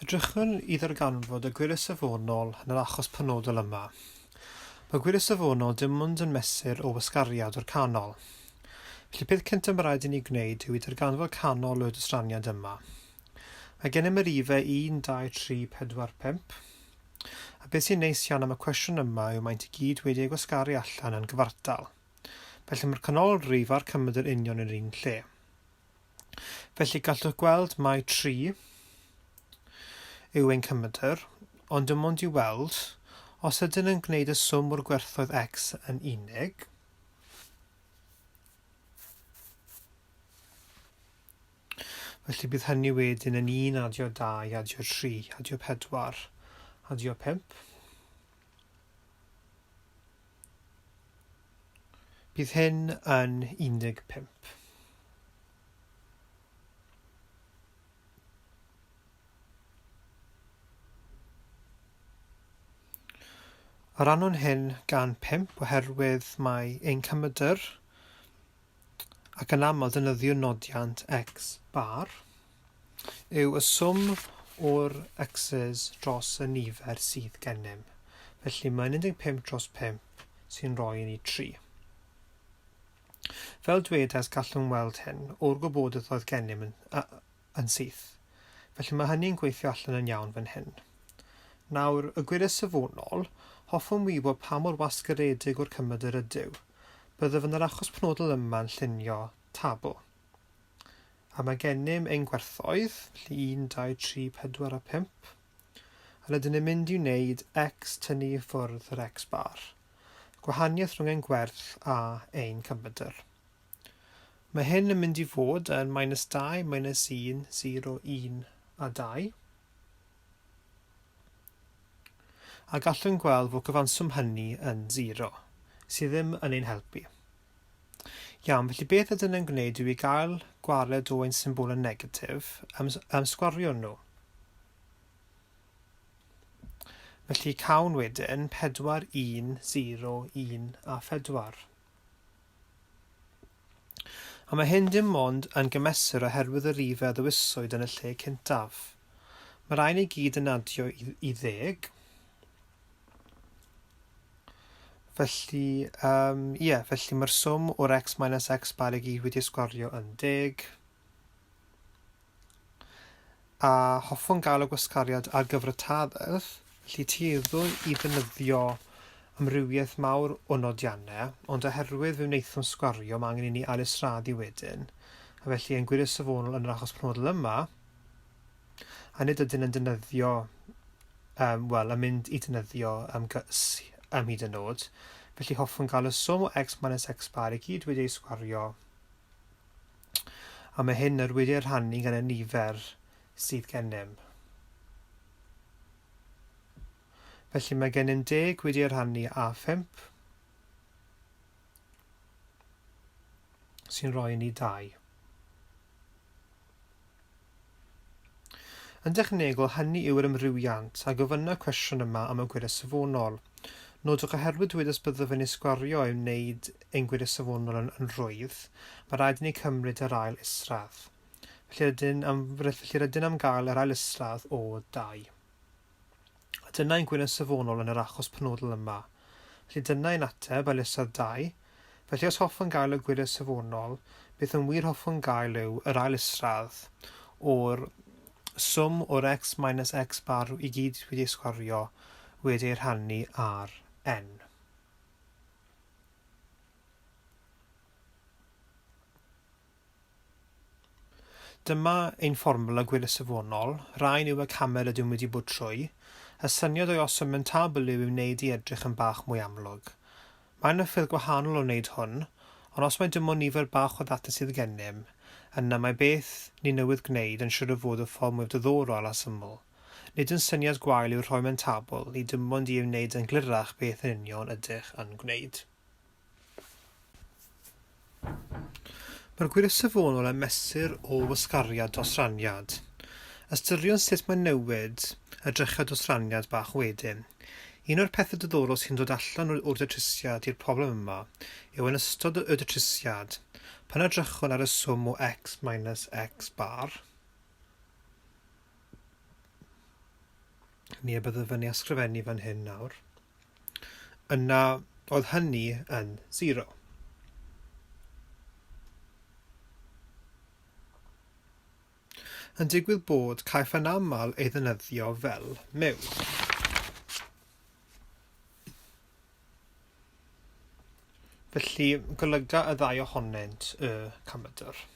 Edrychwn i ddarganfod y gwir safonol yn yr achos penodol yma. Mae gwir safonol dim ond yn mesur o wasgariad o'r canol. Felly peth cyntaf mae rhaid i ni gwneud yw i darganfod canol y dosraniad yma. Mae gennym y rifau 1, 2, 3, 4, 5. A beth sy'n neis iawn am y cwestiwn yma yw maent i gyd wedi eu gwasgaru allan yn gyfartal. Felly mae'r canolrif a'r cymydr union yn yr un lle. Felly gallwch gweld mai 3 yw ein cymydr, ond dim ond i weld, os ydyn yn gwneud y swm o'r gwerthoedd x yn unig, felly bydd hynny wedyn yn 1 adio 2 adio 3 adio 4 adio 5. Bydd hyn yn 15. A rannwn hyn gan 5 oherwydd mae ein cymydr ac yn aml defnyddio nodiant x bar yw y swm o'r x's dros y nifer sydd gennym. Felly mae'n 15 dros 5 sy'n rhoi i ni 3. Fel dwedais gallwn weld hyn o'r gwybodaeth oedd gennym yn, yn syth. Felly mae hynny'n gweithio allan yn iawn fan hyn. Nawr, y gwiriad safonol, hoffwn wybod pa mor wasgaredig o'r cymydr ydyw. Byddaf yn yr achos penodol yma'n llunio tabl. A mae gennym ein gwerthoedd, felly 1, 2, 3, 4 a 5. A rydyn ni'n mynd i wneud x tynnu i ffwrdd yr x bar. Gwahaniaeth rhwng ein gwerth a ein cymydr. Mae hyn yn mynd i fod yn minus 2, minus 1, 0, 1 a 2. A gallwn gweld fod cyfanswm hynny yn 0, sydd ddim yn ein helpu. Iawn, felly beth ydyn yn gwneud yw i gael gwared o ein symbolau negatif am, am sgwario nhw. Felly cawn wedyn 4, 1, 0, 1 a 4. A mae hyn dim ond yn gymesur oherwydd y rifau a ddewiswyd yn y lle cyntaf. Mae rhain i gyd yn adio i, i ddeg. Felly, um, ie, felly mae'r swm o'r x minus x bar i gyd wedi sgwario yn deg. A hoffwn gael y gwasgariad ar gyfratadedd, felly tueddwn i ddefnyddio amrywiaeth mawr o nodiannau, ond oherwydd fe wnaethom sgwario, mae angen i ni ail-israddu wedyn, a felly yn gwirio safonol yn yr achos penodol yma, a nid ydyn yn defnyddio, um, wel, yn mynd i defnyddio um, um, hyd yn oed. Felly hoffwn gael y swm o x minus x bar i gyd wedi ei sgwario. A mae hyn yr wedi ei rhannu gan y nifer sydd gennym. Felly mae gennym deg wedi ei rhannu â 5, sy'n rhoi i ni 2. Yn dechnegol, hynny yw'r amrywiant, a gofynna cwestiwn yma am y gwiriad safonol. Nodwch oherwydd dweud os byddaf yn ei sgwario i wneud ein gwiriad safonol yn, yn rhwydd, mae rhaid i ni cymryd yr ail isradd. Felly rydyn am, felly rydyn am gael yr ail isradd o 2. A dyna ein gwyneb safonol yn yr achos penodol yma. Felly dyna ein ateb, Ail-isradd 2. Felly os hoffwn gael y gwyneb safonol, beth yn wir hoffwn gael yw yr ail isradd o'r swm o'r x minus x bar i gyd wedi ei sgwario wedi ei rhannu ar n. Dyma ein fformwla gwyliau safonol, rhain yw y camau rydym wedi bod trwy. Y syniad o'i osod mewn tabl yw i'w wneud i edrych yn bach mwy amlwg. Mae yna ffyrdd gwahanol o wneud hwn, ond os mai dim ond nifer bach o ddata sydd gennym, yna mae beth ni newydd gwneud yn siwr o fod y ffordd mwyaf diddorol a syml. Nid yn syniad gwael i'w rhoi mewn tabl, i dim ond i ei wneud yn glirach beth yn union ydych yn gwneud. Mae'r gwir safonol yn mesur o wasgariad dosraniad. Ystyriwn sut mae newid y drychiad dosraniad bach wedyn. Un o'r pethau diddorol sy'n dod allan o'r datrysiad i'r problem yma yw yn ystod y datrysiad, pan edrychwn ar y swm o x minus x bar, Ni y byddaf yn ei ysgrifennu fan hyn nawr, yna oedd hynny yn 0. Yn digwydd bod, caiff yn aml ei ddefnyddio fel myw. Felly, golyga y ddau ohonynt y cymedr.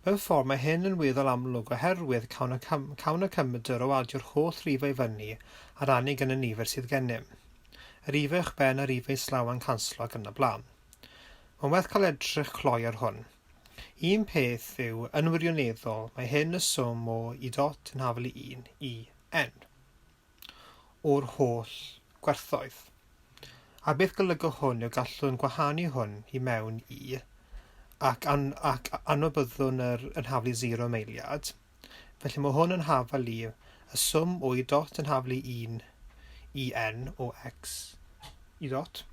Mewn ffordd, mae hyn yn weddol amlwg oherwydd cawn y, cam, cawn y cymedr o adio'r holl rifau fyny a rannu gan y nifer sydd gennym. Y rifau uwchben a'r rifau islaw yn canslo ac yn y blaen. Mae'n werth cael edrych cloi ar hwn. Un peth yw, yn wirioneddol, mae hyn y swm o i dot yn hafal i 1 i n o'r holl gwerthoedd. A beth golyga hwn yw gallwn gwahanu hwn i mewn i ac, an, ac anwybyddwn yr yn hafal i 0 meiliad. Felly mae hwn yn hafal i y swm o i dot yn hafal i 1 i n o x i ddot.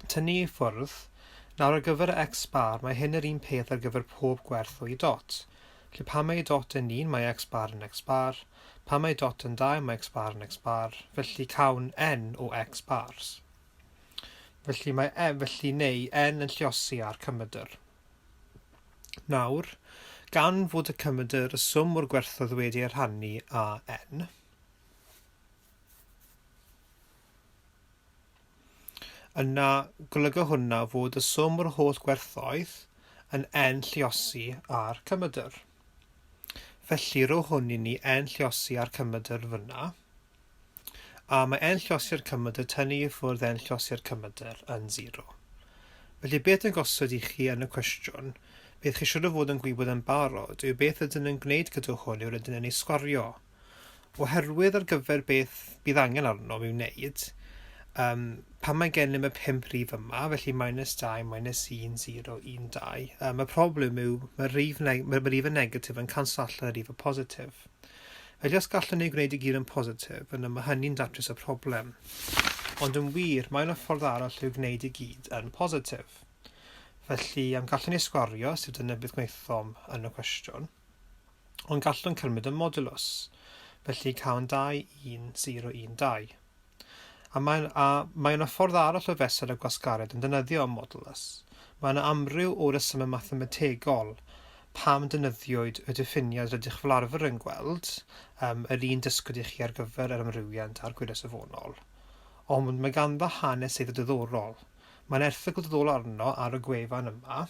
Tynnu i ffwrdd. Nawr ar gyfer y x bar, mae hyn yr un peth ar gyfer pob gwerth o i dot. Felly pan mae i dot yn 1, mae x bar yn x bar. Pan mae i dot yn 2, mae x bar yn x bar. Felly cawn n o x bars. Felly mae e, felly neu n yn lliosi ar cymedr. Nawr, gan fod y cymedr y swm o'r gwerthoedd wedi ei rhannu â n, Yna, golyga hwnna fod y swm o'r holl gwerthoedd yn n lluosi â'r cymedr. Felly, rho hwn i ni n lluosi â'r cymedr fyna. A mae n lluosi â'r cymedr tynnu i ffwrdd n lluosi â'r cymedr yn 0. Felly, beth yn gosod i chi yn y cwestiwn, beth chi siwr o fod yn gwybod yn barod, yw beth ydyn yn gwneud gyda hwn yw rydyn yn ei sgwario. Oherwydd ar gyfer beth bydd angen arnom i'w wneud, um, pan mae gennym y pump rhif yma, felly minus 2, minus 1, 0, 1, 2, um, y problem yw mae rhif, neg mae rhif y negatif yn canslo allan y rhif y positif. Felly os gallwn ni gwneud i gyd yn positif, yna mae hynny'n datrys y problem. Ond yn wir, mae yna ffordd arall i'w gwneud i gyd yn positif. Felly, am gallwn ni sgwario, sef dyna beth gwnaethom yn y cwestiwn. Ond gallwn cymryd y modulus, felly cawn 2, 1, 0, 1, 2. A mae, a mae yna ffordd arall o fesur y gwasgariad yn defnyddio y modulus. Mae yna amryw o resymau mathemategol pam defnyddiwyd y diffiniad rydych fel arfer yn gweld, um, yr un dysgwyd i chi ar gyfer yr amrywiant a'r gwiriad safonol. Ond mae ganddo hanes eitha diddorol. Mae'n erthygl diddorol arno ar y gwefan yma.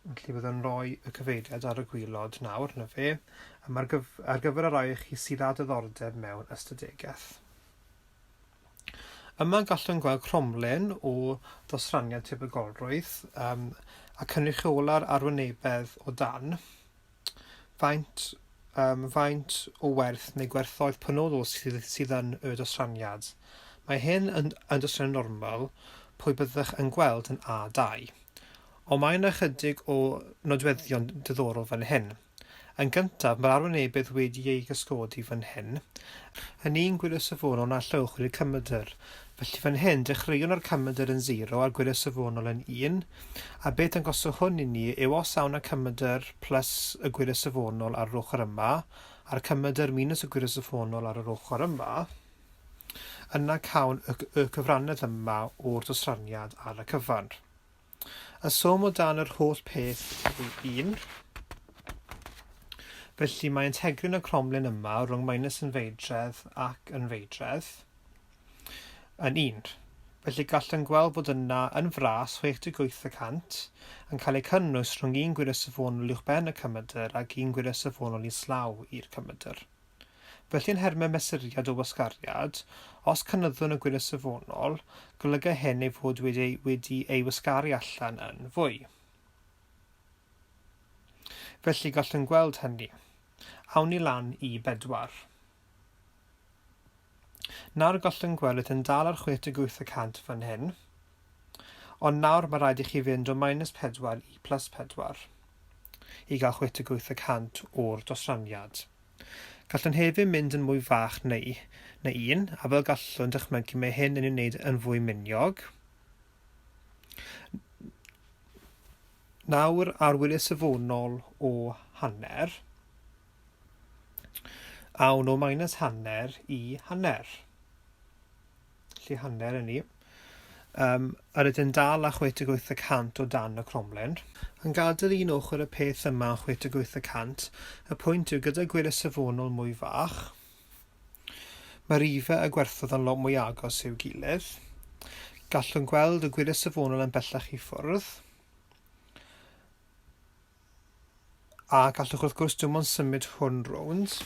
Felly byddwn yn rhoi y cyfeiriad ar y gwylod nawr, na fe, a mae'r gyf ar gyfer y rhai o chi sydd â diddordeb mewn ystadegaeth. Yma gallwn gweld cromlin o ddosraniad tebygolrwydd um, a cynrychiola'r arwynebedd o dan faint, um, faint o werth neu gwerthoedd penodol sydd, sydd yn y dosraniad. Mae hyn yn, yn dosraniad normal pwy byddwch yn gweld yn A2. Ond mae yna ychydig o nodweddion diddorol fan hyn. Yn gyntaf, mae'r arwynebydd wedi ei gysgodi fan hyn, yn un gwirio safonol na allwch wedi'r cymedr. Felly fan hyn, dechreuwn â'r cymedr yn 0 a'r gwirio safonol yn 1, a beth dangoso hwn i ni yw os awn â cymedr plus y gwirio safonol ar yr ochr yma, a'r cymedr minus y gwirio safonol ar yr ochr yma, yna cawn y, y cyfrannedd yma o'r dosraniad ar y cyfan. Y swm o dan yr holl peth yw 1. Felly mae integryn y cromlin yma rhwng minus yn feidredd ac yn feidredd yn 1. Felly gallwn gweld bod yna yn fras 68 y cant yn cael eu cynnwys rhwng un gwirio safonol uwchben y cymedr ac un gwirio safonol islaw i'r cymedr. Felly yn nhermau mesuriad o wasgariad, os cynyddwn y gwyliau safonol, golyga hyn ei fod wedi ei, wedi ei wasgaru allan yn fwy. Felly gallwn gweld hynny. Awn ni lan i bedwar. Nawr gallwn gweld yn dal ar 68 y cant fan hyn. Ond nawr mae rhaid i chi fynd o minus 4 i plus 4 i gael 68 y cant o'r dosraniad. Gallwn hefyd mynd yn mwy fach neu na un, a fel gallwn dychmygu mae hyn yn ei wneud yn fwy miniog. Nawr ar wyliau safonol o hanner. Awn o minus hanner i hanner. Felly hanner yn ni. Yr ydyn dal â 68 y cant o dan y cromlin. Yn gadael un ochr y peth yma yn 68 y cant, y pwynt yw gyda gwyliau safonol mwy fach, mae rifau y gwerthoedd yn lot mwy agos i'w gilydd. Gallwn gweld y gwyliau safonol yn bellach i ffwrdd. A gallwch wrth gwrs dim ond symud hwn rownd.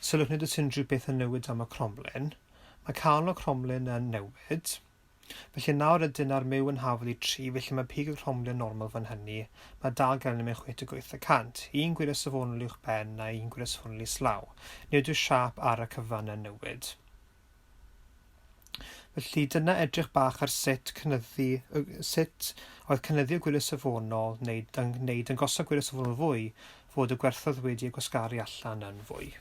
Sylwch nid oes unrhyw beth yn newid am y cromlin. Mae canol y cromlin yn newid. Felly nawr ydyn ar myw yn hafal i 3, felly mae pig y cromlin normal fan hynny. Mae dal gennym ein 68 y cant. Un gwyliau safonol uwch ben a un gwyliau safonol islaw. Nid yw siâp ar y cyfan yn newid. Felly dyna edrych bach ar sut cynyddu, sut oedd cynyddu y gwyliau safonol neu, neu dangosodd gwyliau safonol fwy fod y gwerthoedd wedi eu gwasgaru allan yn fwy.